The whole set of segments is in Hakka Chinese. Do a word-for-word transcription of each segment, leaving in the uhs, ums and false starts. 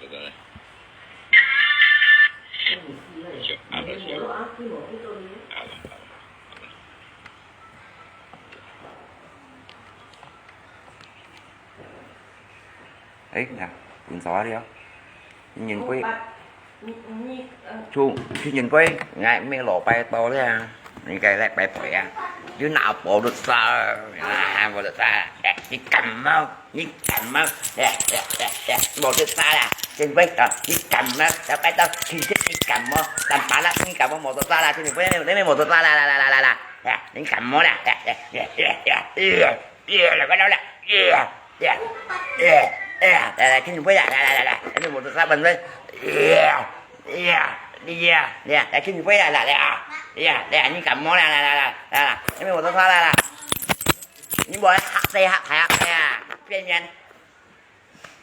这个呢？就按了就好了，好了，好了。哎，那，分手啊了，人会。就，就人会，哎，没老拜到了，你该来拜拜啊，就拿包子烧，啊，包子烧，哎，你感冒，你感冒，哎，哎，哎，哎，包子烧啦，人会啊，你感冒，要拜到，其实你感冒，但罢了，你感冒包子烧啦，人会，你没包子烧啦，啦啦啦啦啦，哎，你感冒了，哎，哎，哎，哎，哎，哎。 耶，来，快点来，耶，耶，耶，耶，来，来，跟你喂啦，来，来，来，来，跟你我的三本分，耶，耶，耶，耶，来，跟你喂啦，来，来啊，耶，来，你感冒啦，来，来，来，来，来，因为我都发来了，你我吓谁吓谁啊，变人。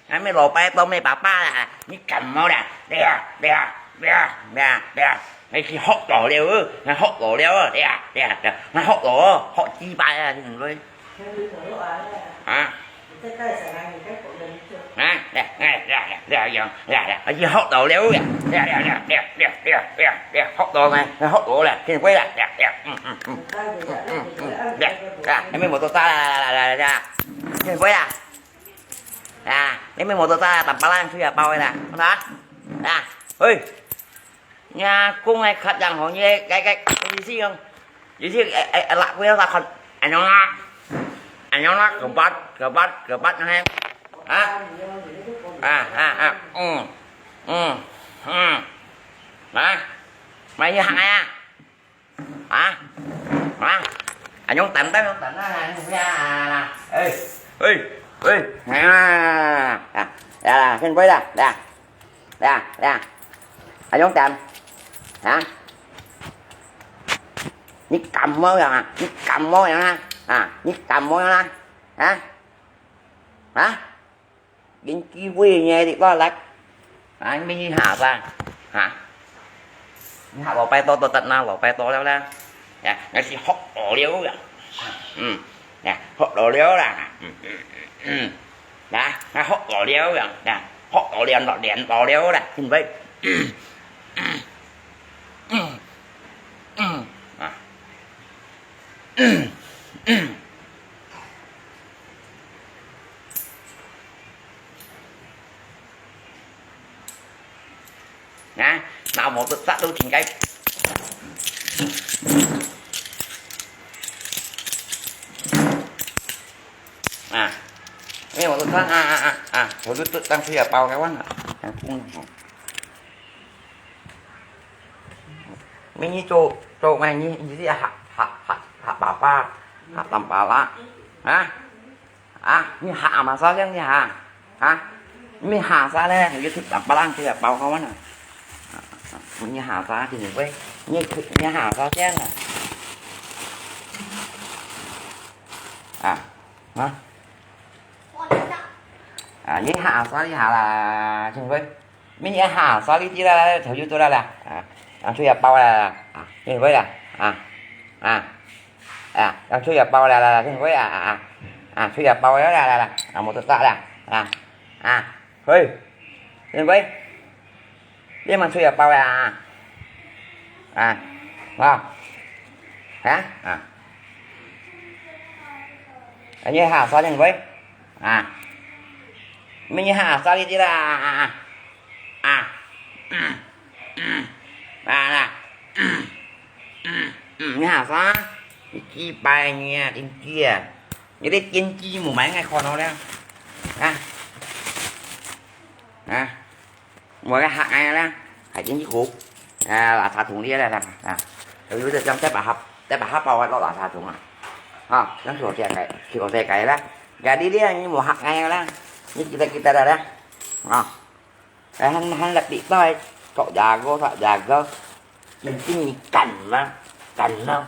還沒老爸都沒爸爸啦，你感冒啦，對啊，對啊，對啊，對啊，對啊，你去學老了哦，你學老了哦，對啊，對啊，對啊，你學老哦，學雞巴啊，你毋會？啊？啊？來，來，來，來，來，來，來，來，去學老了呀，對啊，對啊，對啊，對啊，對啊，對啊，對啊，對啊，對啊，學老呢，學老了，聽會啦，對啊，對啊，嗯，嗯，嗯，嗯，嗯，嗯，對啊，對啊，還沒我都打啦，來，來，來，來，聽會啦。 啊，你咪無得打，打巴拉出去包个啦，好啦？啊，喂，你啊，講个客人吼，你个个个意思講，意思哎哎哎，拉過來看，安樣啦，安樣啦，可巴可巴可巴，哎，啊啊啊，嗯嗯嗯，來，買一行啊。 啊？啊？啊，用等等，用等啊，用等啊，哎，哎，哎，啊，啊，啊，先過來，來，來，來，啊，用等，啊？你感冒呀？你感冒呀？啊？你感冒呀？啊？啊？ 有機會呢，你過來。啊，你下山，哈？你下禮拜多多得啦，禮拜多了啦。呀，那是學老了啦。嗯，呀，學老了啦。嗯，嗯，嗯，嗯。來，那學老了啦，呀，學老了，老了啦，現在。嗯，嗯，嗯，嗯，啊。嗯，嗯。 啊，那我都扎都挺开。啊，哎，我都看啊啊啊啊，我都都当初也包给我了，还不能。你做做咩？你你是哈哈哈哈爸爸，哈当爸啦，啊？ 啊，你下嘛啥样你下？啊，你下啥嘞？你去打巴浪去包好啊？你下啥去你会？你你下啥样啊？啊啊啊！你下啥你下啦？你会？你下啥你知啦？头就做啦啦啊！啊，出去包啦啊！你会啦啊啊！ 啊，让吹也包了啦，听会啊啊啊，吹也包了啦啦啦，啊，我都打了啊啊，嘿，听会，你们吹也包了啊啊啊啊啊，你好，啥听会啊？你好，啥你的啦啊啊啊，嗯嗯啊啦，嗯。 嗯，你下山，你几百年啊，经济啊，你个经济冇买，应该看到了，啊啊，我个客人啦，还经济好，啊，垃圾桶里啦啦啊，有的将再把它再把它包落垃圾桶啊，啊，让所在改，去所在改啦，改你咧，你冇客人啦，你记得记得了啦，啊。 哎，还还来比赛，搞牙膏，搞牙膏，眼睛你敢吗？敢吗？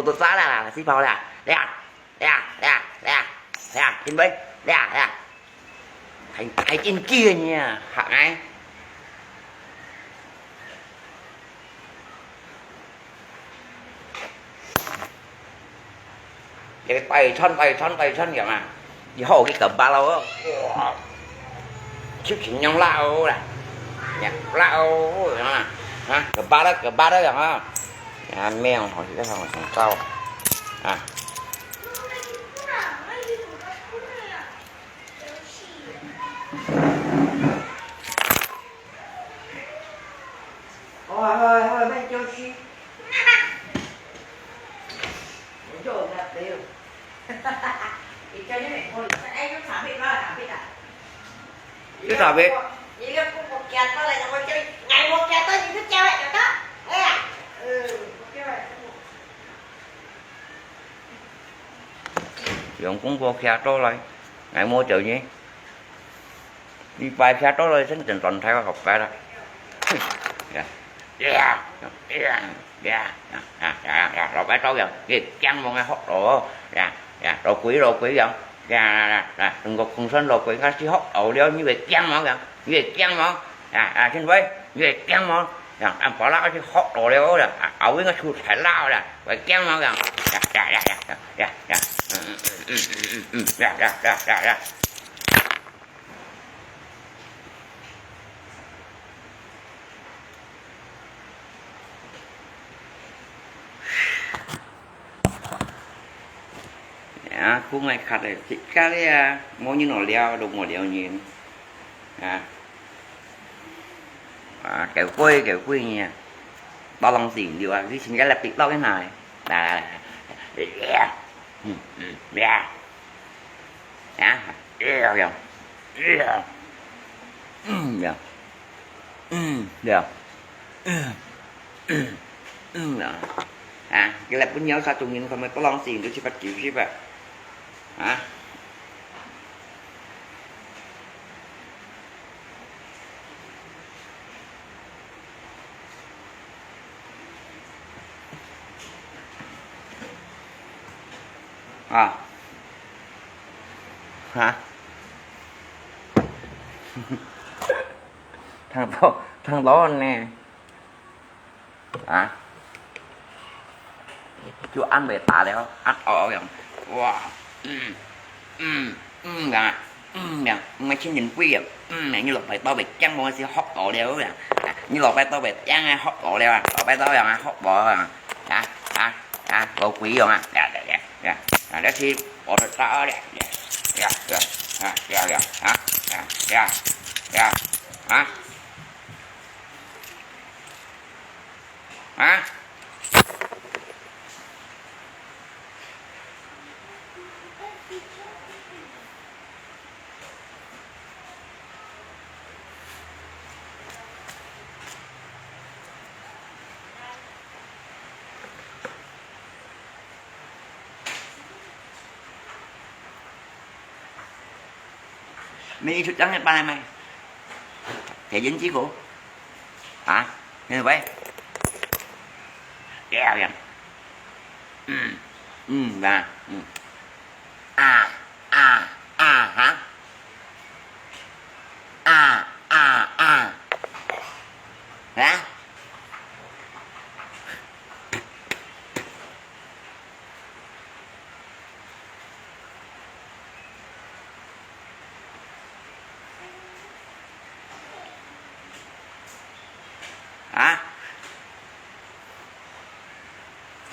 無到炸啦，啦，死炮啦，啦，啦，啦，啦，啦，啦，因為，啦，啦，還，還真驚呢，嚇哎！你擺穿，擺穿，擺穿樣啊！你好去搞巴咯，哇！就盡量辣哦啦，呀，辣哦，樣啊，啊，搞巴咯，搞巴咯樣啊！啊，命好，這個好糟啊！哦，好，好，慢點去。我就那朋友。你叫你美国人，哎，有茶杯，哪有茶杯的？有茶杯。你个姑婆叫到了，我叫，哎，我叫到你就叫了，叫到，哎呀，呃，我叫了。用公婆徛到來，𠊎無走呢。你擺徛到來，真正轉台灣學擺啦。呀，呀，呀，呀，呀，呀，呀，老擺到樣，你驚忙个學咯，呀，呀，老鬼，老鬼樣，呀，呀，呀，中國共產老鬼，該是學到了，你會驚忙樣，你會驚忙。 啊，啊，現在，你會驚無？啊，恁巴拉去學到了啦，啊，後尾个出太老啦，會驚無？呀，呀，呀，呀，呀，呀，呀，嗯，嗯，嗯，嗯，嗯，嗯，呀，呀，呀，呀，呀。啊，講來客个，自家个啊，無人好尞，都無尞人。啊，啊，狗鬼，狗鬼呢，包lòng xỉn了啊，你先个來逼落去哪？來，來，來，來，嗯，嗯，呀，啊，呀，呀，呀，嗯，呀，嗯，呀，嗯，嗯，嗯，呀，啊，佢來分鳥殺眾人，佢咪包lòng xỉn，都七八九十啊，啊。 啊。哈？聽到，聽到呢。 啊，就恁會打了，恁哦樣，哇，嗯，嗯，嗯啊，嗯啊，嗯啊，親人鬼啊，嗯啊，你老擺到會驚，𠊎係學到了啊，啊，你老擺到會驚啊，學到了啊，老擺到樣啊，學到啊，啊，啊，啊，老鬼樣啊，呀呀呀呀，啊，這是我的大了，呀呀呀，啊呀呀，啊呀呀呀，啊。 啊？May isucang niya panay may. Kaya dyan siko. Ha? Ano ba? Yeah, yeah. Mm. Mm, ba? Mm. Ah, ah, ah, ha? Ah, ah, ah. Ha?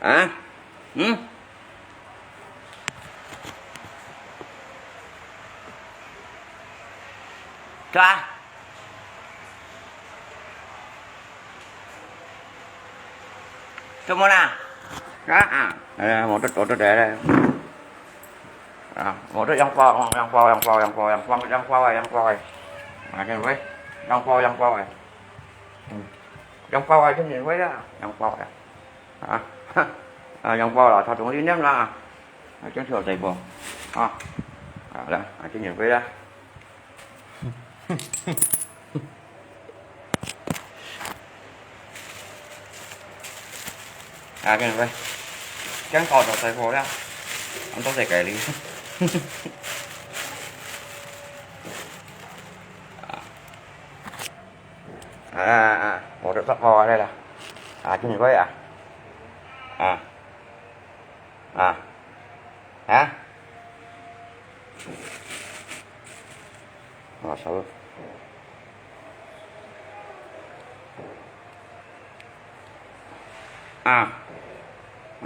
啊？嗯？ Chua. Chua mô na. Chua à. Ê, mô tŭ, mô tŭ tê lê. À, mô tŭ yang pau, yang pau, yang pau, yang pau, yang pau, yang pau, à, chua mô. Yang pau, yang pau, à. Ừ. Yang pau, à, chua mô, à. Yang pau, à. À. À, yang pau là, thảo trùng đi ném là. À, chua mô tê bô. À. À, là, à, chua mô, à. À, cái này, cái có đồ tài khoản đó. Anh có thể cài đi. À, à, à, một triệu sắp vào đây là. À, cái này với à. À. À. Hả? Ờ, sao? À.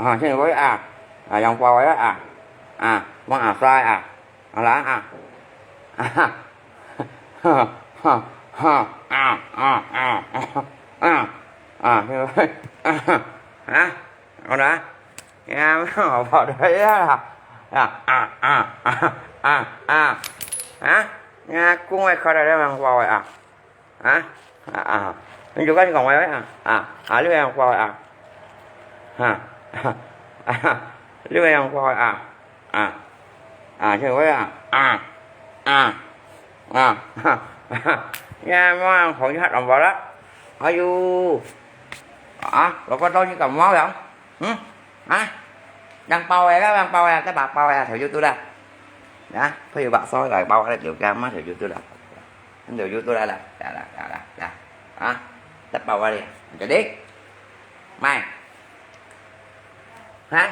À, xin lỗi à. À, yang pau à. À, mong à sai à. À, là à. À. Ha, ha, ha, à, à, à, à. À, xin lỗi. À. Hả? Ở đó. Nghe không? Bỏ đấy à. À, à, à, à, à, à. Hả? Nghe cũng ai khó đây mà không bỏ à. Hả? À, à. Mình chụp cái còn quay à. À, à, lúc em quay à. Hả? À, lúc em quay à. À. À, xin lỗi à. À. À. À. Nghe mà không hát đồng vào đó. Ai yu. À, lo có đau như cảm máu vậy? Hử? Hả? Đang bao này đó, đang bao này, cái bạc bao này, theo YouTube đó. Đó, có nhiều bạn soi lại bao cái tiểu cam á, theo YouTube đó. Theo YouTube đó là, là, là, là. 包啊哩，jadi，買。哈？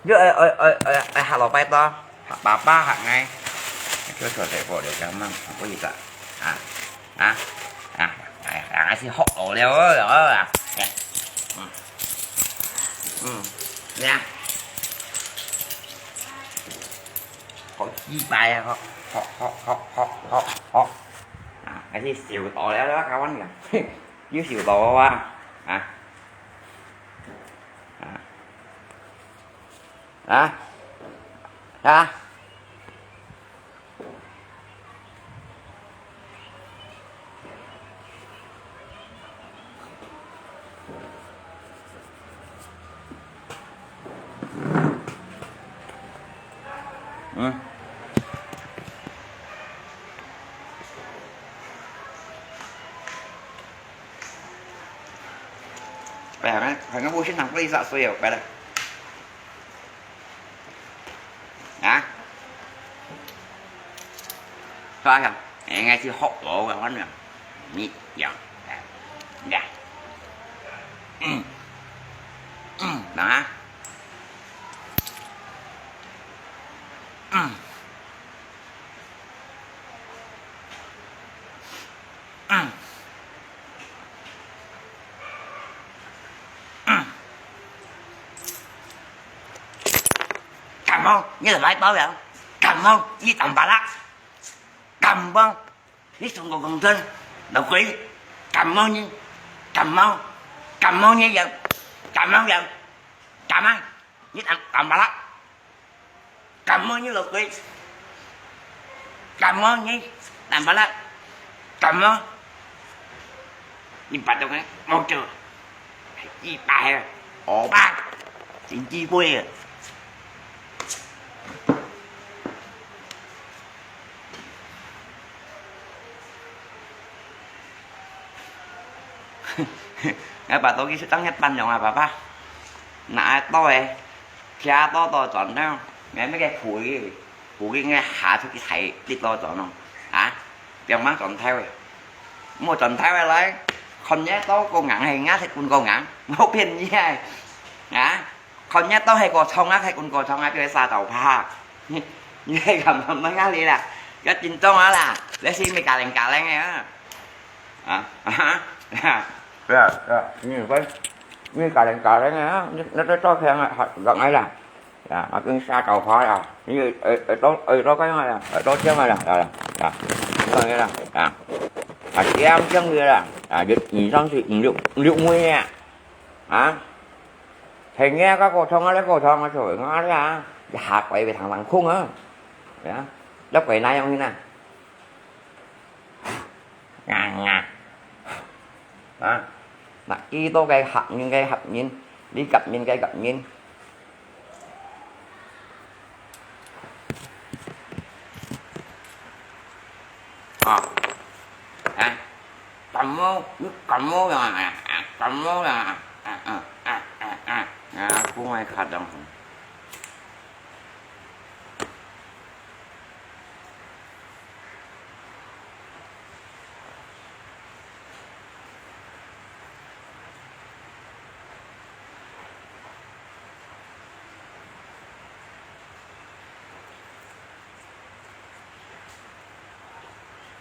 又愛愛愛愛愛下禮拜到，下爸爸下𠊎，就坐在屋裡，幹嘛？不意思啊？啊啊啊！哎呀，還是學老了哦，哦啊！嗯嗯，呀，好奇怪啊！學學學學學學學，啊，還是笑到了了，開玩笑。 又收到啊？啊？啊？啊？啊？嗯。 Phải không? Phải không? Vô sinh thẳng có lý do suy yếu, phải đấy. Hả? Phải không? Nghe chứ hốc lỗ cái món này. Nhị dòng. Dạ. Ừ. Ừ. Đó hả? Ừ. 嗯。嗯。感冒，你就來包藥。感冒，你當巴拉。感冒，你中國公dân，老鬼。感冒你，感冒，感冒你藥，感冒藥，感冒，你當，當巴拉。 感冒你老鬼，感冒你，難巴拉，感冒，你把東西摸着，一百，五百，真智慧啊！ 𠊎爸到佢食當日飯樣啊，爸爸。拿刀誒，徛刀到轉頭，𠊎乜个扶佢，扶佢，𠊎下出去睇，跌到轉咯。啊，變吂轉頭誒，無轉頭誒來，看若刀過硬係，𠊎食棍過硬，無騙你誒。啊， 看若刀係過長啊，係棍過長啊，叫佢沙豆扒。你，你係咁樣問啊你啦，要緊張啊啦，你係咪加零加零个啊？啊，啊哈，啊，對啊，對啊，你會，你加零加零个啊，你，你這照片啊，還，還來啦，啊，啊，跟沙豆扒啊，你耳，耳朵，耳朵幹嘛啦？耳朵尖了啦，啊，啊，這樣子啦，啊，啊，尖尖个啦，啊，你，你上去，你就，你就摸啊，啊。 係𠊎个過長啊，你過長啊，所以𠊎啊，一下跪會堂堂空啊，呀，要跪哪樣去呢？啊啊，啊，那幾多个客人个客人，你甲人个甲人。 啊，啊，感冒，你感冒呀，啊，啊，感冒呀，啊，啊，啊，啊，啊，啊，不會卡等。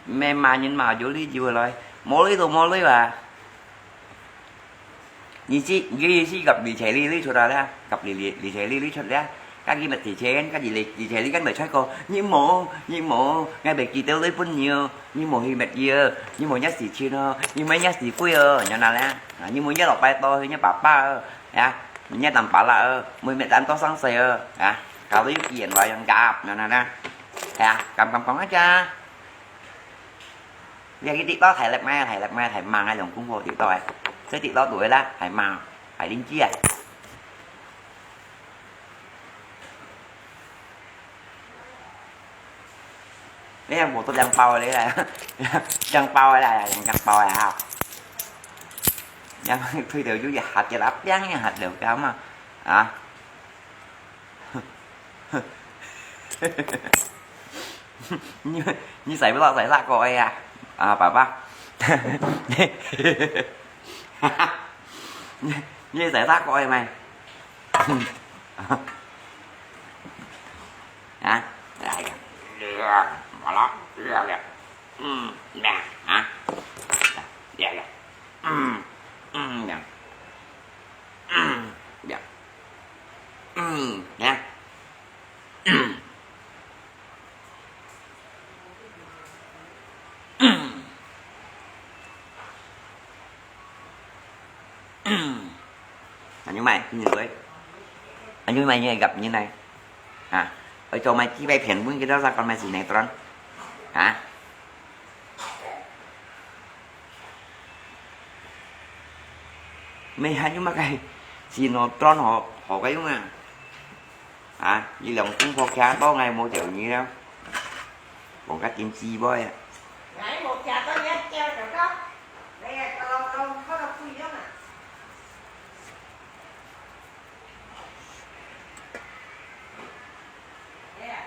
毋係罵人罵有理有來，無理都無理啊！你知，你意思甲理財理理出來了，甲理理理財理理出了，甲佢乜提錢，甲理理理財理跟佢出個，你無，你無，𠊎袂記得你朋友，你無去乜嘢，你無若事情哦，你無若事鬼哦，你哪咧？啊，你無若老伯到，你爸爸哦，呀，你若當爸啦哦，無乜當多生事哦，啊。 搞到有幾人來用夾，那那那，係啊，敢敢講啊？你去TikTok睇力咩？睇力咩？睇猛啊，用功夫TikTok啊，所以TikTok對啦，睇猛，睇靈機啊。你係無做兩包个啦，兩包个啦，兩包个哈。兩推到有一下跌啦，砰一下掉掉嘛，啊。 你，你使毋使使啥个呀？啊，爸爸。你，你在哪个个咩？啊？哎呀，完了，嗯，啊，嗯，嗯，嗯，嗯， Anyo mai, sini koi. Anyo mai, nyo gap nyo nai. Ha, oi, cho mai chi bai phiền muốn cái đó ra con mai gì này tròn. Ha? Mày hại nhưng mà cái gì nó tròn họ, họ cái đúng à. Ha, đi lòng cũng khó kia bao ngày mua chịu như đó. Còn các kim chi bói à. Nãy một trà có giá treo rồi đó. Đây là con lông lông có lông phui đó mà. Đây à.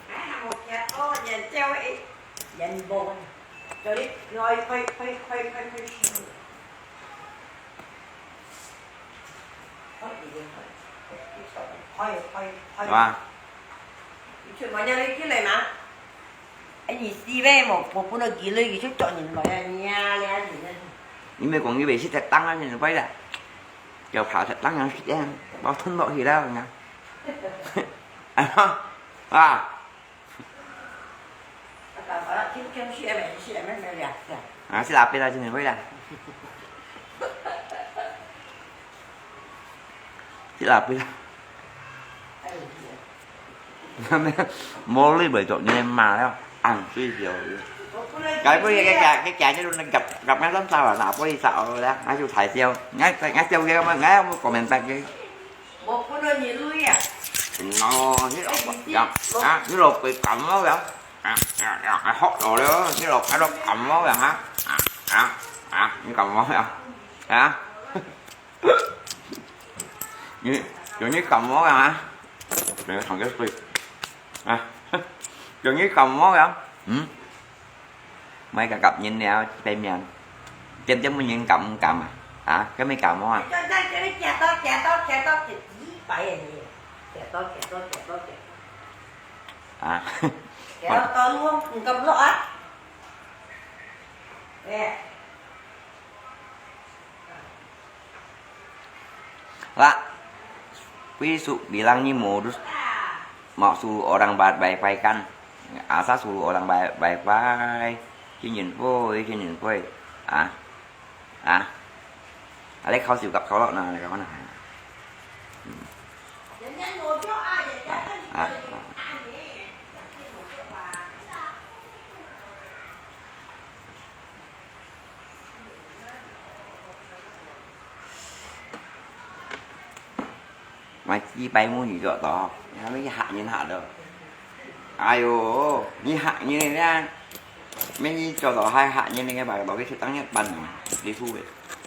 Nãy hàng một trà có giá treo ấy. Dành bộ. Cho đi, rồi, khoai, khoai, khoai, khoai, khoai. 係嘛？你出門要你幾耐嘛？哎，你死咩？無，無分到幾耐，佢就捉人來啊！你啊，你啊，你啊！你咪講佢會食忒當啊，你會啦。要跑忒當樣食啊，包吞落去啦，你啊。啊，啊。 啊，食lapis啦，真係會啦。食lapis啦。無你會做你媽了，恁衰小。該不如佢佢佢佢佢就夾夾該種燒啊，拿玻璃燒啦，那就太燒，𠊎𠊎燒佢，𠊎有冇comment佢？ 無分到你鐳啊？喏，你老婆呀，啊，你老婆感冒呀？啊，啊，啊，學到了，你老婆都感冒呀，哈？啊，啊，啊，你感冒呀？啊？你，有你感冒呀？哈？你看个水，啊，有你感冒呀？嗯？ Mày cả cặp nhìn nè, bên miệng. Tiêm tiêm mày nhìn cảm cảm à? Hả? Cái mày cảm không à? Cho, cho, cho nó chè to, chè to, chè to, chè tí phải à nhỉ? Chè to, chè to, chè to, chè to. À. Chè to, to luôn, không cầm lọ á. Nè. Wah, besok bilang ni modus mau suruh orang ba-, bye-bye kan. Asal suruh orang bye-, bye-bye. Cincin boy, cincin boy. Ah, ah. Ada kau siap kau lok na, kau mana? Hmm. Ah, ah, ah. 買幾百蚊你做到，你還沒嚇人嚇到。哎喲，你嚇人呢？沒你做到還嚇人呢，把老給去當一般嘛，你輸的。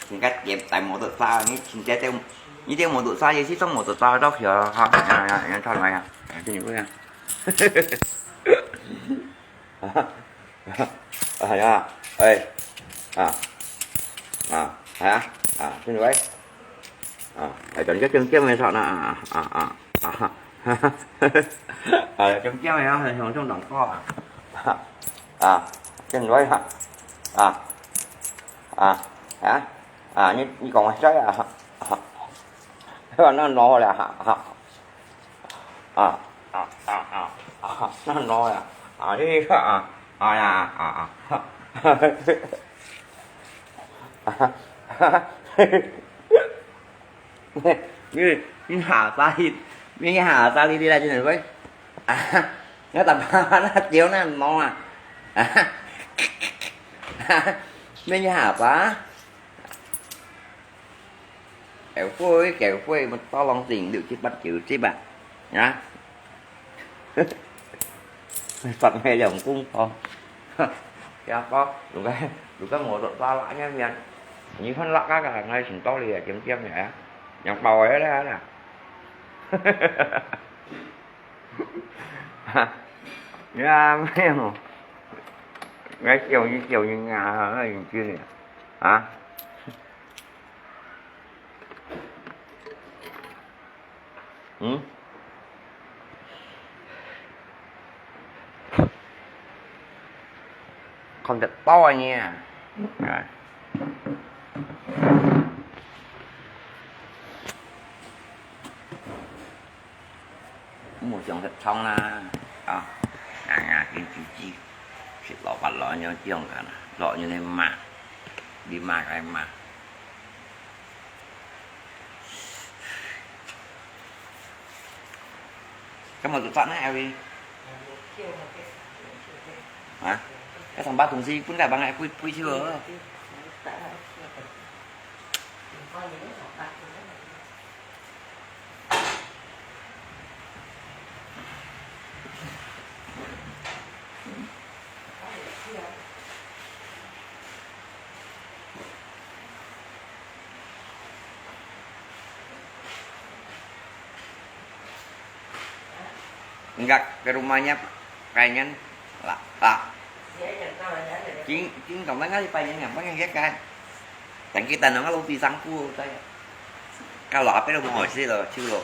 人家點帶摩托車，你親戚點，你點摩托車也是坐摩托車到去啊，哈，人家人家人家出來啊，哎，跟你不一樣。 啊呀，哎，啊，啊，哎呀，啊，這位，啊，哎，等一下，尖尖个啥呢？啊，啊，啊，啊，哈哈，哎，尖尖个啊，像像兩个啊，啊，這位哈，啊，啊，啊，啊，你你講我誰啊？哈，哈，那老了哈，哈。 啊，啊，啊，啊，啊，那喏呀，啊，這個啊，哎呀，啊，啊，你，你下山去，你下山去，你來這裡喂，啊，我打把那丟那喏啊，啊，你下吧。 Kéo phôi, kéo phôi, một to lòng tỉnh,六七八九chín à. Hả? Phật mày lòng cung to. Kéo có, đúng cái, đúng cái ngồi rộn to lạ nhá miền. Như phân lạ các cả ngày chúng tôi thì kiếm kiếm nhỉ. Nhắm bầu ấy đấy nè. Nha, mấy em. Ngay chiều như chiều như ngà, nó hình kia nè. 啊？嗯？看得到啊你啊！哎。 無想得唱啦，啊，硬硬緊擠擠，食老飯落樣樣个啦，落樣个罵，你罵該罵。今日就賺啊，Elvin？啊？該上班同事分該幫个配配手哦。 Enggak, ke rumahnya kayaknya lah, lah. Chính, chính tổng thống nói phải nhẹ nhàng, phải nghe cái. Chẳng kita nó ngalo ti sang phu tay. Kalau apa lo mau sih lo, chứ lo.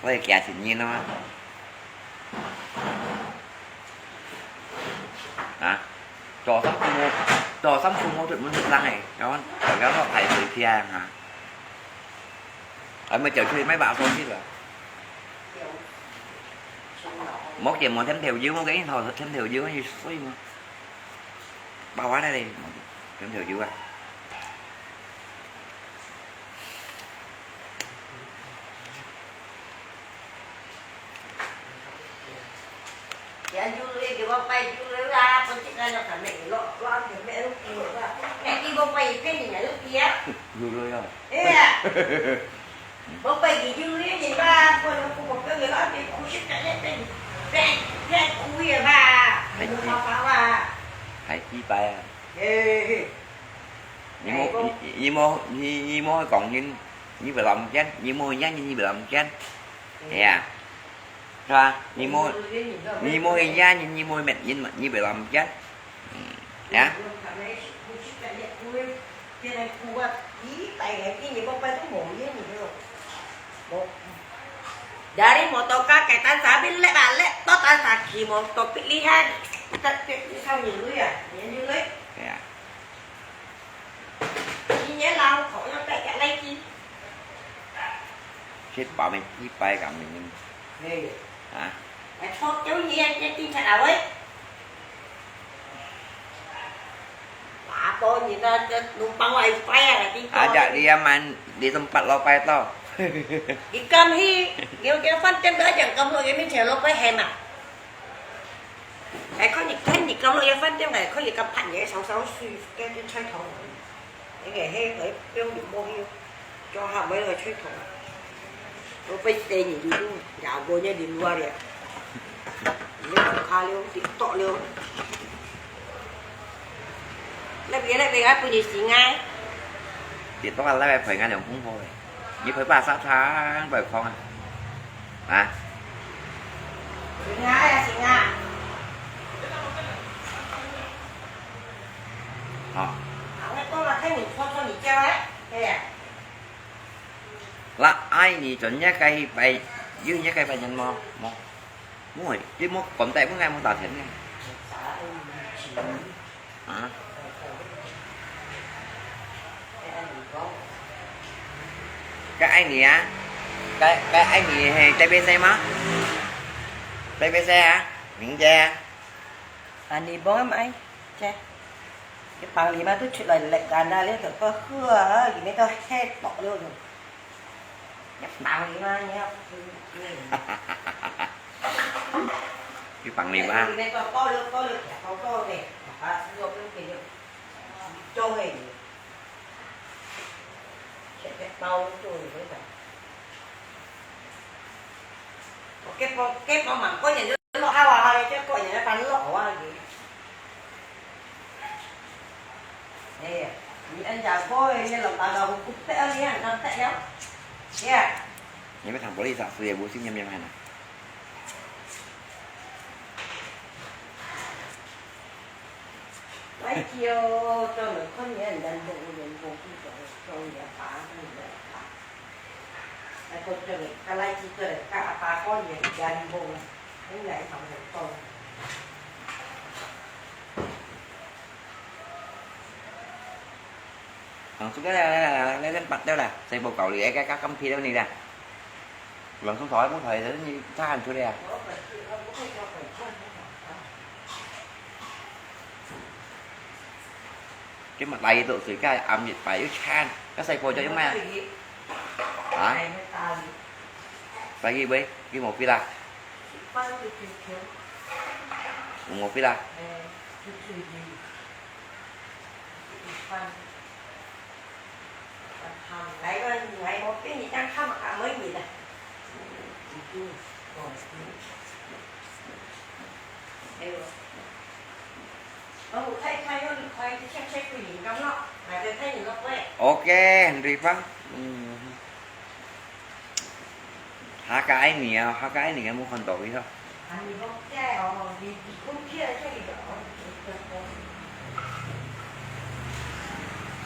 Có thể kéo thịt nhiên nó. Hả? Cho sắm phu mô, cho sắm phu mô tuyệt muốn tuyệt lăng này. Nó, nó, nó phải sửa kia hả? Ở mà chở thuê máy bảo thôi chứ là. Mốt giờ muốn thêm theo dư, mốt cái thò thêm theo dư như xui mà. Bao quá đây đi, thêm theo dư à. Ya, yulu, ya, di bawang pai yulu lah, pun cik kan nak kami, lo, lo, ambil, ambil rupiah lah. Nanti bawang pai ikan ni, ya, rupiah. Yulu ya. Iya. Bawang pai di yulu ni, ba, pun aku bawang pai, lo, ambil, kusik tak, ya, pen, pen, pen, kuih, ba. Hai, apa, apa, ba. Hai, di pai, ah. Eh, eh. 你莫，你，你莫，你，你莫去講人，你會諗驚，你莫去驚人，你會諗驚，係啊，係吧？你莫，你莫去驚人，你莫去滅人，你會諗驚，嗯，係啊。Dari motor ka kaitan sabi lek ba lek, to tan sa khi motor pilihan. Kita, kita, kita, kita, kita, kita, kita, kita, kita, 你也老口要带个来去。七百名，一百个名。哎。啊？哎，错，叫你也，也警察啊喂。Apa你那个numpang wifi啊，你讲。Ada dia man di tempat lo pai to. Di kam hi, dia dia fan tem dah jang kam lo dia min chelo pai hema. 哎，看你，看你搞了一饭店，哎，看你个盘也少少水，该就菜头。那个，嘿，哎，不用你摸去，叫他买个菜头。我被带你的路，也过年的路啊了。你又不卡了，你倒了。那边，那边还不你行啊？你倒了，那边陪俺两公婆嘞。 你陪爸爸上班不空啊？啊？行啊，哎呀，行啊。哦。啊，我讲了，看你搓搓你叫哎，哎呀。Lah, ai ni, chọn nhé cái bài, dưới nhé cái bài nhân mô, mô. Mô, cái mô, còn tại mô ngay mô tạo thiện này. Hả? Cái ai nè á? Cái, cái ai nè hay T B C mà? T B C á? Miếng chè á? Anh đi bóng em ai? Chè. Cái bằng lý mà tôi chuyện lời lệch cả na liên tục có hưa, gì mấy tôi hết bỏ luôn rồi. Nhập bằng đi mà, nhập. Cái bằng đi mà. Cái bao trôi với cả. Cái bao, cái bao mỏng có nhà nước nó hao à, cái có nhà nước bán lỏ à gì. Ê, ni ăn chả có, ni lòng ta đâu cũng tệ, ni ăn tệ lắm. Yeah. Ni mấy thằng police à, xui bố xin nhầm nhầm hay nào? 來叫，做人看人，人無人無去做，做人家爸，做人家爸。來，過做人家，來去做人家，阿爸講人家無，你來同人講。 Langsung ka lah, lah, lah, lah, lah, lah, lah, lah, lah. Saya bau kau lihat, kau, kau, kau pilih ni lah. Langsung thoi, mau thoi, ni tahan tu dia. Cái mặt tay tụi sủi cay, ăn nhiệt phải, ướt chan. Các thầy cô cho chúng mày. Hả? Phải ghi bấy, ghi một phi là. Một phi là. OK, Henry Phang. Ừm. Haka ai niya, haka ai niya mo khon to ki ho.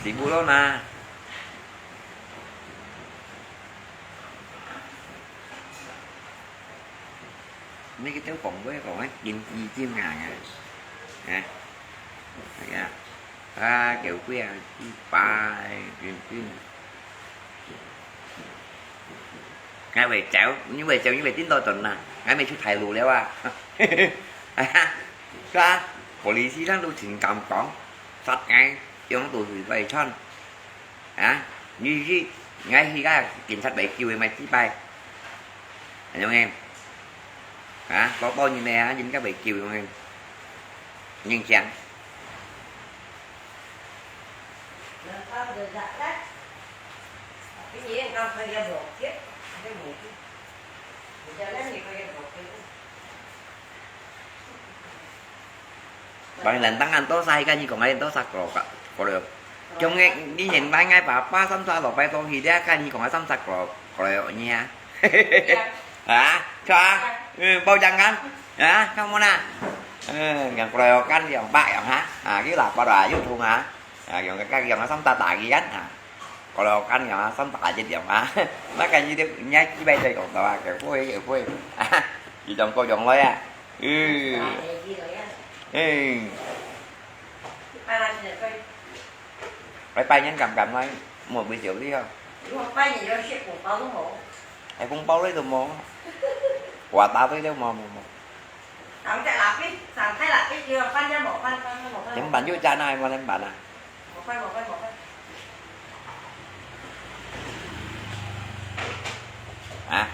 Sibu lo na. Ni ki têu kong bue kong ai, kin ki kin nga nga. Ha? Ya. A, kiu kui a, ki pai, kin kin. Ngai wei chau, ni wei chau, ni wei tin to ton na. Ngai mei chu thai lu liao a. Ka, police lang lu chin kam kong. Sat ngai, yong tu hui pai chon. Ha? Ni ji, ngai hi ka, kin sat bai kiu mai chi pai. Anh yong em. Ha? Lo to ni ne ha, kin ka bai kiu yong em. Nin kiang. Bang lan tang an to sa, hi ka ni kong ai to sa kro ka, kro. Kiong nge, ni nyen bai ngai pa, pa sam sa lo pai to hi dia, ka ni kong ai sam sa kro, kro ni ha. Ha? Chua? Ừ, bao jang kan? Ha? Kamu na? Ừ, yang kro kan yang ba yang ha? Ha, ki la pa da yu thung ha? Ha, yang ka yang sam ta ta ki kan ha? Kro kan yang sam ta jit yang ha? Ma kan ni de, nya ki bai de kong ta, ke pui, ke pui. Ha? Ki jong ko jong loi a. Ừ. Ừ. Bye bye nhân cảm cảm nói một buổi chiều đi không? Ai cũng bao lấy tụi mò. Quà tao tới đâu mò mò mò. Chấm bàn vô cha nai mà chấm bàn à? À,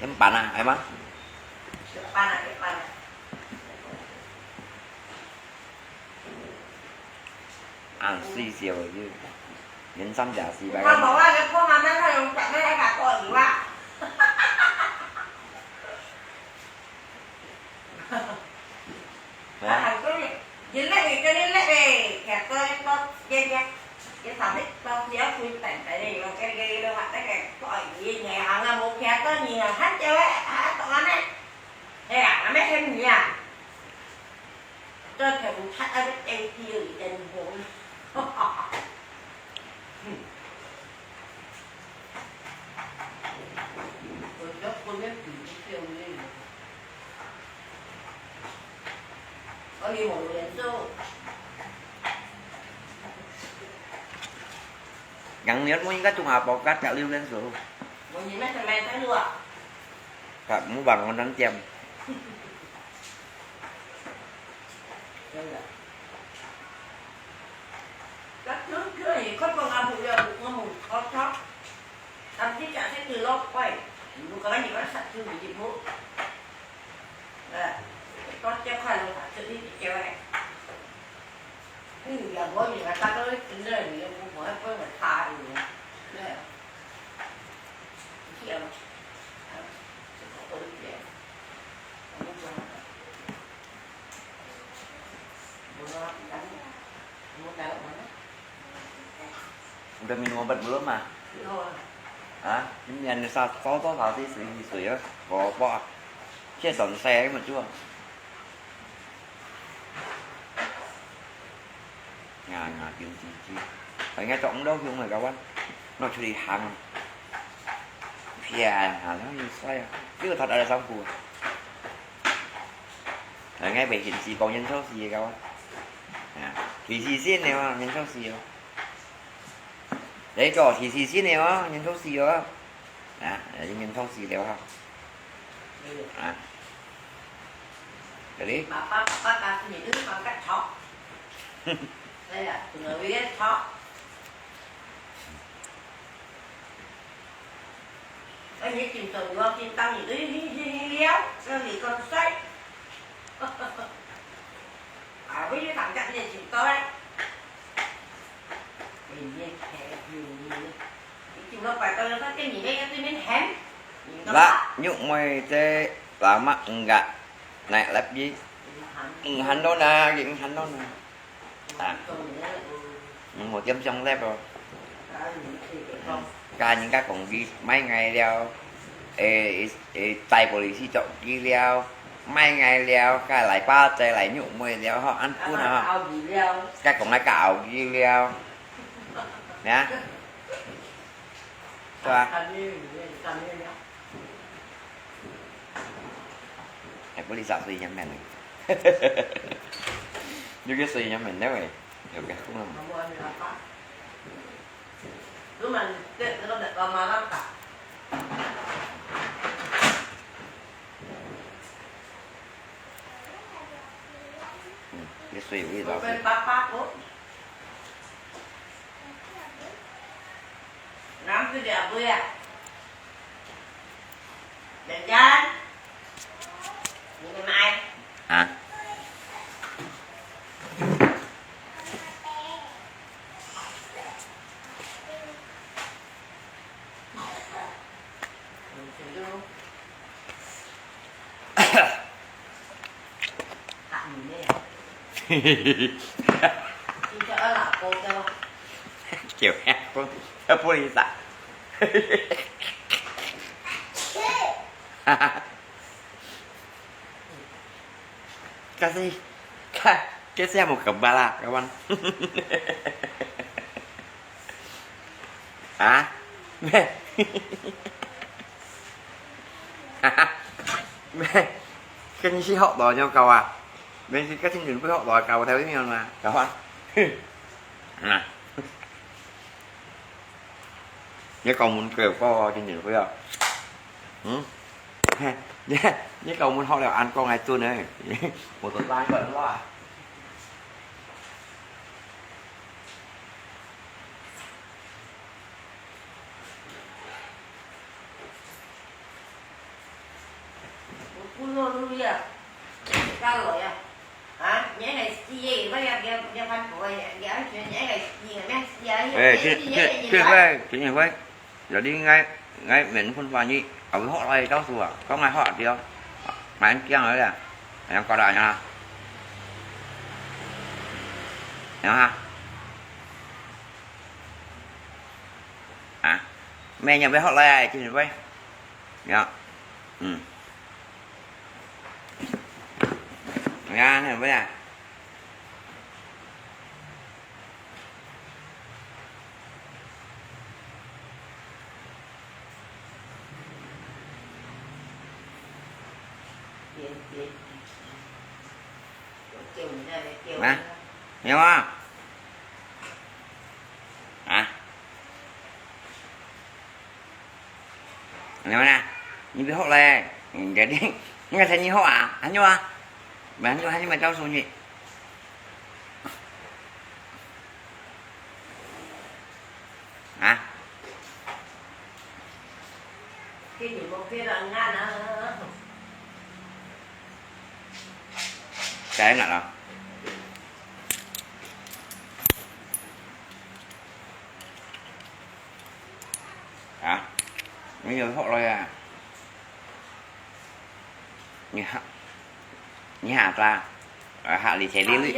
chấm bàn à, ai mà? Ăn xì xìu chứ. Nhân xăm giả xì bài. Hả? Yang niat mo ingat tung apa kat kak liu kan so. Kak mu bang mo nang tiam. Udah minum obat belum, Ma? Belum. Hah? Ini yang sa-, soto tadi sui-sui ya, keropok ah. Sia don saya macam tu. 啊，啊，對，對，對。哎，人家做毋到，去問个話，拿出去行啊。騙啊，然後又衰啊，又頭大了上步啊。哎，人家被刑事講人做事个話，啊，提示性的嘛，人做事哦。你做提示性的哦，人做事哦。啊，人做事了哈。啊，jadi。爸爸，爸爸，打死你，你放个草。哎呀，怎么有点吵？哎，你今朝有要紧当你，你你你你了，这里更帅。啊，为你打架你也挺高哎。你也开你，你今朝摆到了，他跟你那个对面喊，你干嘛？Lah, nyuk moi te lama enggak naik lift ji. Enghan lo na, enghan lo na. Ah. Mùa tiêm sông lép rồi. Ka人家講佢買𠊎了，誒誒，戴polisi捉佢了，買𠊎了，該來巴仔來肉妹了，吼，恁款啊，吼。該講來搞佢了，呀，對吧？ Hai puluh lima歲人民呢？有个歲人民呢喂，有个空啊。嗯，个岁有味道。 Nắm cái đèo bơi à? Đèo chân. Nhìn cái máy. Hả? Kiểu heo, heo pô lì xả. Kasi, ka, kasi amo kembala, kawan. Hả? Mẹ. Mẹ. Cái gì học đó cho cậu à? Mẹ, cái chương trình phải học đó cậu theo ý mình mà. Cậu à? Nè. Nhớ cậu muốn kêu có chương trình phải không? Ừ? Nhớ, nhớ cậu muốn học là ăn con ngày tuần này. Một tuần ba tuần đó à? Ê, Trịnh, Trịnh, Trịnh Huê, Trịnh Huê, giờ đi ngay, ngay mình phun vào nhị, ở cái họ này cháu sủa, có ngay họ đi không? Mà anh kiêng rồi à? Anh có đòi nhá. Nhá ha. À, mẹ nhà với họ này, Trịnh Huê. Nhá. Ừ. Nhá, này với à. Nè, hiểu không? Hả? Nè, nè, nè, bị hốt lẹ. Để đi. Nghe thấy như hốt à? Anh như à? Mà anh như, anh như mà cháu số nhị. Hả? Cái gì mà kia là Nga nè. Cái ngặt à? Hả? Bây giờ hốt rồi à? Như hả? Như hả ta? Ờ, hả lì chế đi lưới.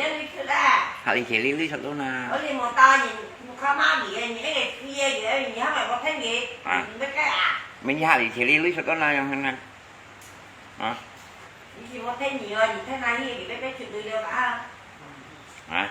Hả lì chế đi lưới thật luôn à. À. Mình như hả lì chế đi lưới thật luôn à, dòng thằng này. Hả? Hả?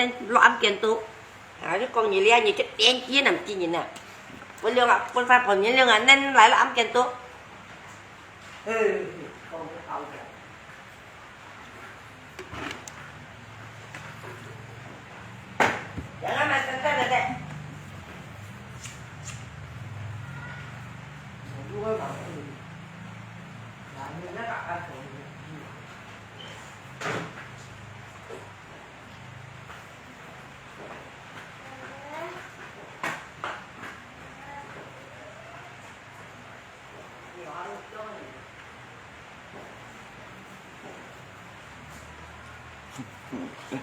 恁落暗間肚。啊，你講你這，你就變見人知人啊。分兩啊，分發婆面兩啊，恁來落暗間肚。嘿，講得好个。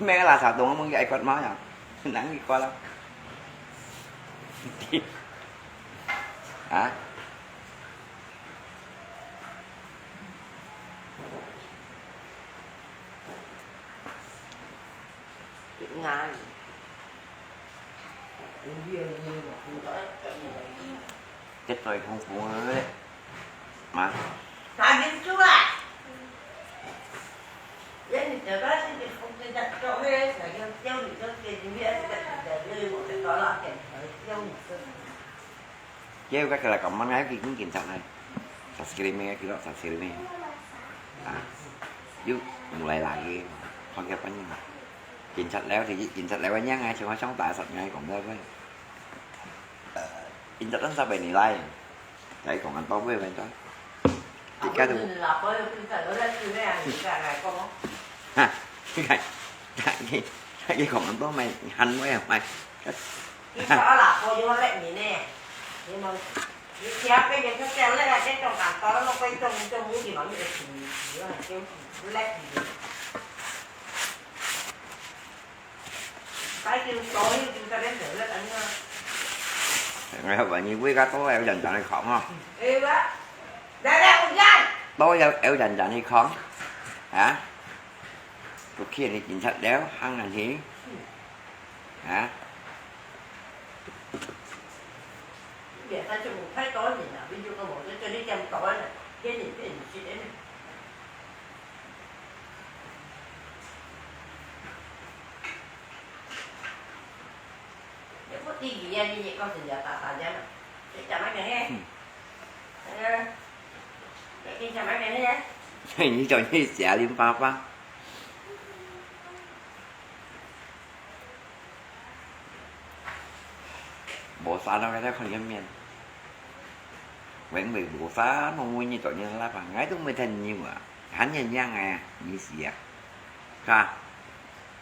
Mẹ là sao đúng không? Cái quạt máy à? Nắng cái quạt lắm. Hả? Ngai. Chết rồi không phú ơi. Mà. Hả, Minh Chúa à? Yên, mình trở ra xin được không tin chắc cho hết, là kêu, kêu mình cho tiền, mình biết, mình sẽ đi một cái đó là kèm tới, kêu mình xin. Kêu các là comment ngay cái cũng kiểm soát này. Subscribe mấy cái đó, subscribe mấy. À, yuk, mulai lagi. Không kêu apa ni. Kiểm soát léo thì kiểm soát léo anh nhá, ngay, chúng nó sống tại sạch ngay cũng được. Ờ, kiểm soát đến sao vậy này lai? Tại còn anh tao với mình thôi. Chỉ cái tôi. Ha, cái, cái, cái còn anh tao mày hăn với mày. Cái đó là cô vô lệ mình nè. Nhưng mà, cái kia cái cái cái cái lệ cái trong cản tao nó quay trong trong mũi thì mà mình cái gì, gì là kêu gì, lệ gì. Phải kêu tối, kêu tao đến rửa lết anh ha. Ngày hôm nay vui cá tôi eo dần dần đi khỏng ha. Ê bác. Đây đây, con trai. Tôi eo, eo dần dần đi khỏng. Hả? Tôi kia đi chính sách đéo, hăng là gì? Hả? Để tao cho một thái tối nhìn nào, ví dụ có một cái cho đi chăm tối này, cái nhìn cái nhìn chị đến này. 你日日講成日打打仗嘛，你講麼个呢？嗯。呃，你講麼个呢？你做你寫林爸爸。無啥咯，該看个面。因為無啥咯，每日做人拉吧，𠊎都無聽你話，還人樣哎，你死啊，是吧？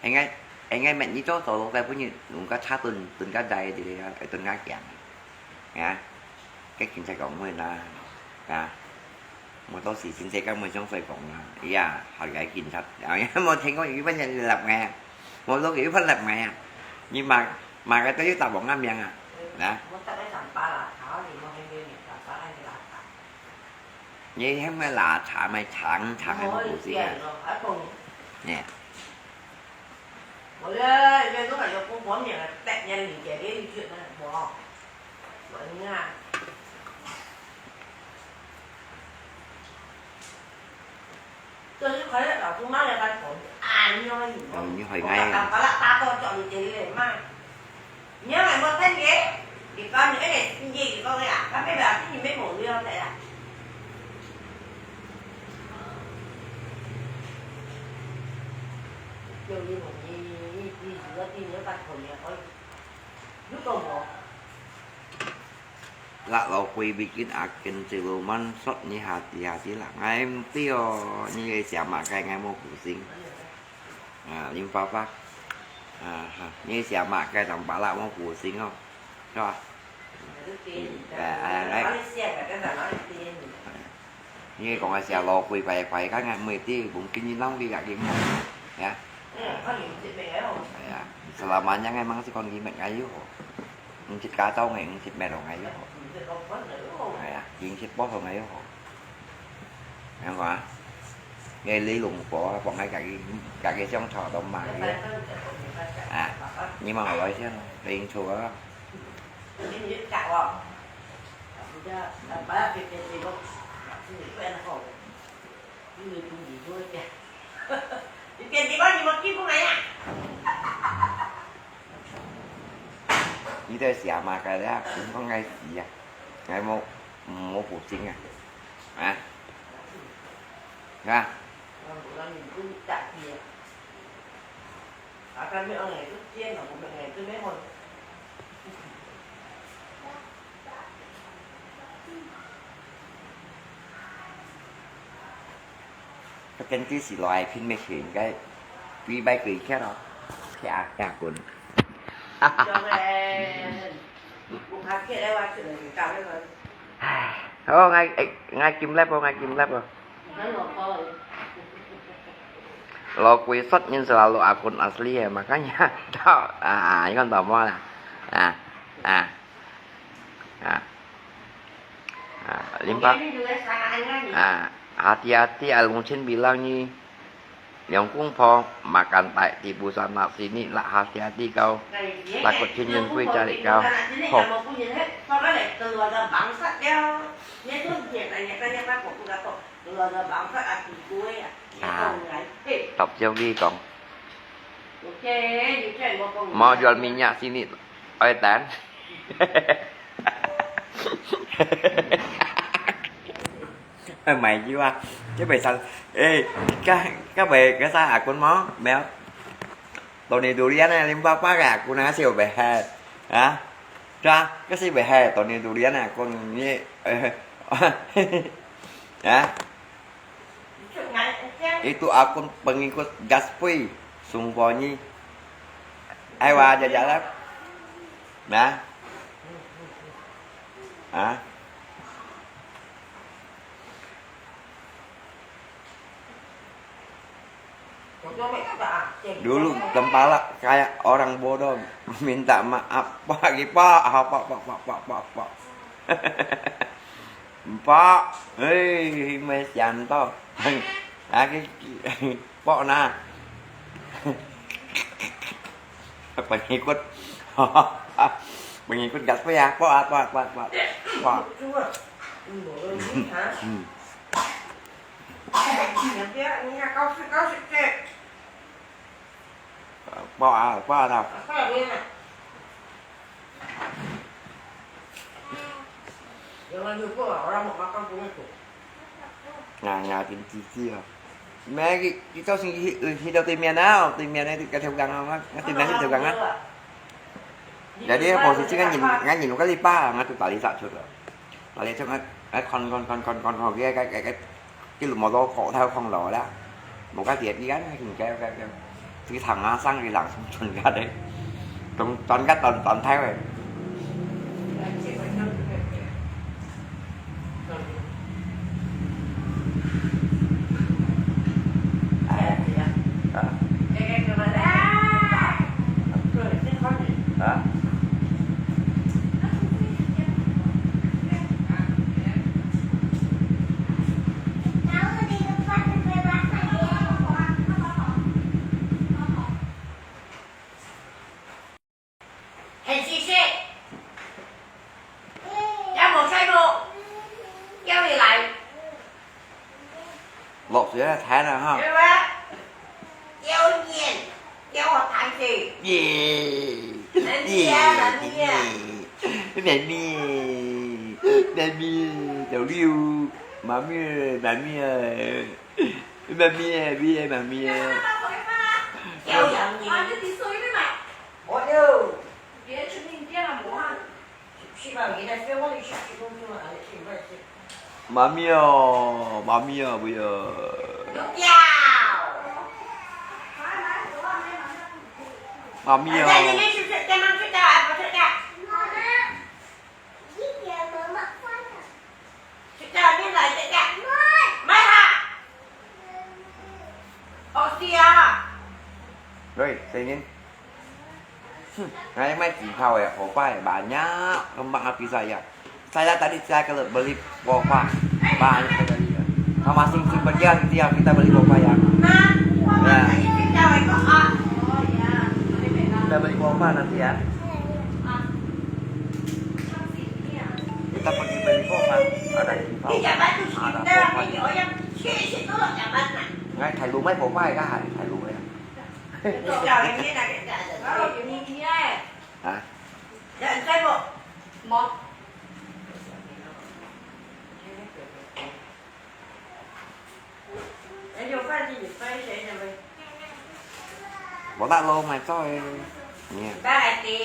應該應該每日做做，該不日用个車蹲蹲个在這个，蹲个強。 啊，該警察講話啦，啊，無到時先生根本上水講啦，哎呀，好个警察，哎呀，無聽過有一份人立𠊎啊，無落去一份立𠊎啊，你罵罵个都有打王个名啊，啊。你喊个拉茶嘛，長長个嘛，不是啊？哎。 我咧，這都還有公婆面來，百年裡邊的一句呢，我，我應該，就是可能老師媽來班同，啊，你好，你好，哦，你好，我剛剛把他打到叫你姐姐嘛。 你愛無聽个？你講你愛聽，你講个啊，佢咩表示你咩無聊个啊？叫你無，你你你你你發困難，你講無？Lak lo kui bikin aken celoman sot ni hati-hati lah. Ngai mesti oh, ni siapa kai ngai mau pusing. Ah, lim papa. Ah, ha. Ni siapa kai tang pala mau pusing oh. Coba. Eh, eh, eh. Ni kong ai sia lo kui pai pai kan ngai mesti mungkin ni nang di kaki. Ya. Ya. Selamanya ngai mang si kon di mek ngai yo. Nchit ka tau ngai, nchit mèo ngai yo. Ngai ya, nchit po ngai yo. Yang kong ah. Ngai li lùng po, po ngai kaki kaki siang tho tau ma yo. Ah, ni mang lo siang, ling chua. Ni tao siapa kai ya, cũng có ngai si ya. Ngai mau, mau pusing ya. Ah. Nah. Cái tên tí xì loài phim mê khuyến cái quý bay quý khét đó. Khét à, khét à, cún. Ô, ngai, ngai kim lép ô, ngai kim lép ô. Lo kui sot nyin selalu akun asli ya, makanya tau, ah, ah, ikon tau mo lah. Ah, ah. Ah. Ah, limpa. Ah, hati-hati, alungchin bilang ni. Liang kung pho makan tai di busan nak sini lah hati-hati kau. Takut chin yun kui cari kau. Ho. Ah, top jong di kong. Mau jual minyak sini, oi tan. Mày chứ à, chứ mày sao? Ê, các các bạn cái sao à, con mó mèo. Tao nè tụi đi ăn limpa pa cả, con ăn siêu bé hè. Hả? Cha, cái siêu bé hè, tao nè tụi đi ăn à, con nhé. Hả? Itu akun pengikut Gaspui, sumpah ni. Ai wa aja jalan. Nah. Hả? Dulu kepala kayak orang bodoh, minta maaf. Pak, pak, pak, pak, pak, pak, pak, pak. Pak, hei, mesian to. Lagi, pak na. Pengikut. Pengikut Gaspui ya. Pak, pak, pak, pak, pak. Hmm. Pak, pak, pak. Dengan juga orang mau makan punya tu. Nah, nah, tim titi ah. Meh, ki-, kita sing hi, hi, hi, hi, di 對面啊，對面个，个條江啊，對面个條江啊。Jadi posisi kan nhìn, kan nhìn cái đi ba, ngã tụi tali sạ chuột rồi. Tali chuột ngã, ngã con, con, con, con, con, con, cái, cái, cái, cái, cái lũ mô tô khổ theo không lò đó. Một cái tiệc đi gắn, cái, cái, cái, cái. Thì thằng ngã sang thì làng xuống chuột gắn đấy. Trong, toàn gắt toàn, toàn theo rồi. Hả? Hả? Hèn sik-sik. Yà mò sai mò. Yà mì lai. Lọt sui thèn à ha. Yà mì. Yà nhèn. Yà hò thèn sui. Yè. Mẹ mi à, mẹ mi à. Mẹ mi. Mẹ mi. Tiểu Liu. Mami, mami à. Mami à, mami à, mami à. Yà nhèn. Ôi, ôi. Mami à, mami à, bây giờ. Mami à. Rồi, saya ingin. Hmm, ngai mai chỉ khao ya, khổ quá ya, banyak kembang api saya. Saya tadi saya kalau beli kuah, banyak sekali ya. Sama sing simpan dia, dia kita beli kuah ya. Ya. Kita beli kuah nanti ya. Kita pergi beli kuah, ada kuah, ada kuah. Ngai thải lũ mai kuah ya, thải lũ ya. Hả? Bố đã lô mày cho em. Nè. Ba ai ti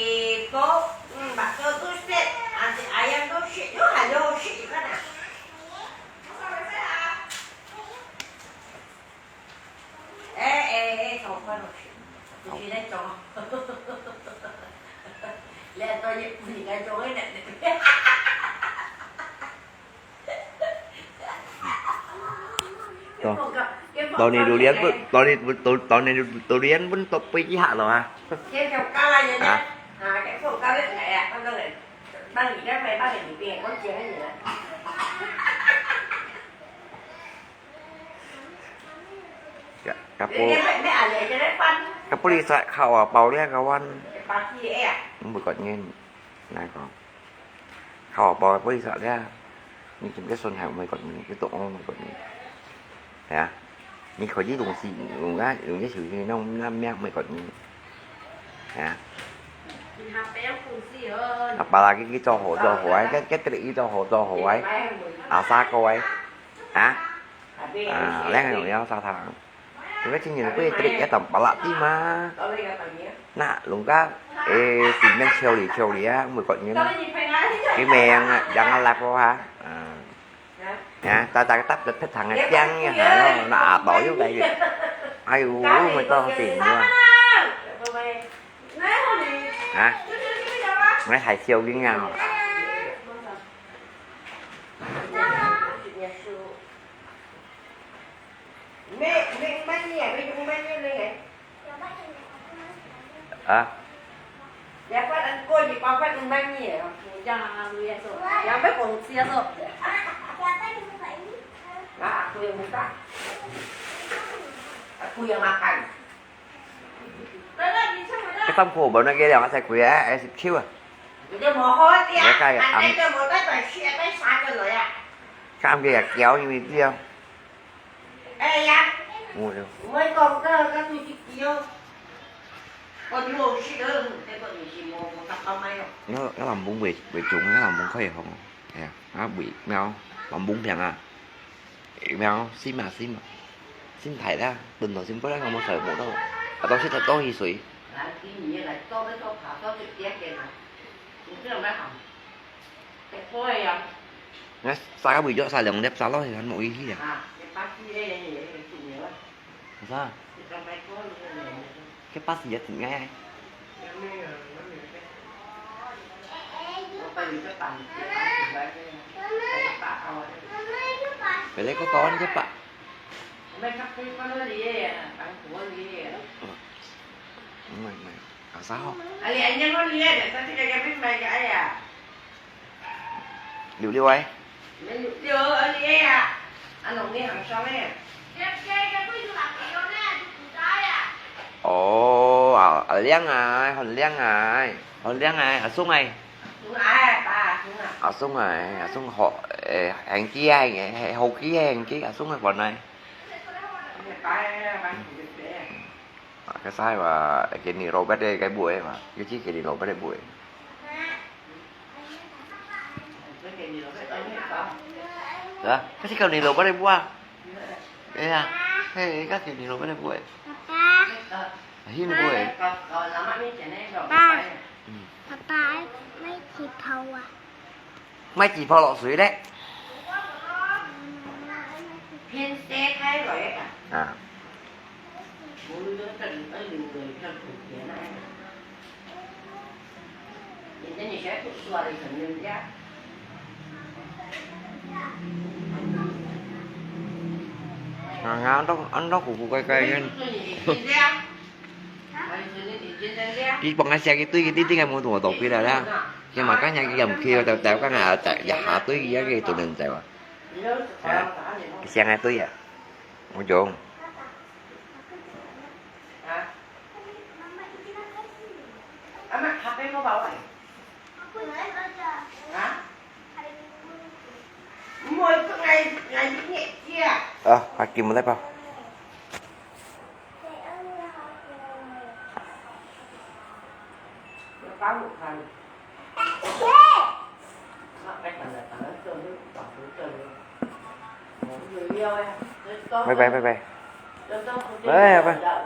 bố, ừ, bác tôi tôi sẽ, ăn thì ai ăn tôi sẽ, nó hay lo sẽ cái nào. Ê, ê, ê, chồng con rồi. Tôi chỉ lấy chồng. Lẽ tôi như quỷ cái chồng ấy nè. Tao, tao nè, tao lian pun, tao nè, tao, tao nè, tao lian pun tao pui chi hak lo ha. Cái chồng con là như thế. Hả? À, cái chồng con biết thế à, con đâu này. Bác nghỉ đêm này, bác nghỉ việc, có chuyện gì nữa. Ka, ka po, ka po li sa khao a pao lia ka wan. Mui kot ngin, nai kong. Khao a pao po li sa lia. Ni kim ke son hai mui kot ngin, ke to ong mui kot ngin. Ya. Ni ko yi dong si, dong ga, dong ye siu ni nong nam mia mui kot ngin. Ya. Apa lagi ki to ho, to ho ai, ke, ke tri ki to ho, to ho ai. Asa ko ai. Ha? À, leng hay nổi nhau sao thang. Chúng ta chỉ nhìn cái trik ya tầm bả lạ tí mà. Nè, lùng cá. Ê, xì men chiêu đi, chiêu đi á, mười cột nhìn. Cái men, à, đang ăn lạp không hả? À. Hả? Ta, ta cái tắp được thích thằng này chăng nha, hả? Nó, nó à, bỏ vô đây. Ai u, mày to tiền nữa. Hả? Mấy thầy siêu với nhau. Hả? Cái tăm khổ bảo nó kia là sai quỷ á, ai xịt khiu à. Nhớ cái ăn. Cái ăn kia kéo như mình tiêu. Ủa, nó, nó làm bún về, về trứng, nó làm bún khay không? Thế à? 啊，喂，貓，黃蜂病啊，貓，心啊心啊，心大啦，本來心不啦，我冇水冇到，啊，到時才多一水。那三个月就晒兩粒沙落去，還無意思啊。有啥？該巴士也真矮。Boleh kau kawan ke, Pak? 嗯，嗯，嗯，asal. 溜溜哎。哦，啊，啊，靚哎，很靚哎，很靚哎，阿松哎。阿松哎，阿松好，誒，兄弟哎，好機哎，兄弟，阿松哎，本來。 啊，該儕話，Kenny Robert个，个尾嘛，佢知Kenny Robert个尾。啊，該係Kenny Robert个尾啊。哎呀，嘿，該Kenny Robert个尾。爸爸。啊，佢个尾。爸爸。嗯。爸爸，買氣泡啊。 買氣泡落水咧。偏西開來啊。啊。啊，啊，恁多，恁多古古怪怪个。 佢幫𠊎寫个對个，你，你个無同我倒過來啦。佢嘛講人佢又毋去，就，就講啊，就，一下對佢个都能走啊。啊，寫个對啊，我用。啊，還緊毋得吧？ 啊，還緊毋得吧？ 拜拜，拜拜。拜拜，拜拜。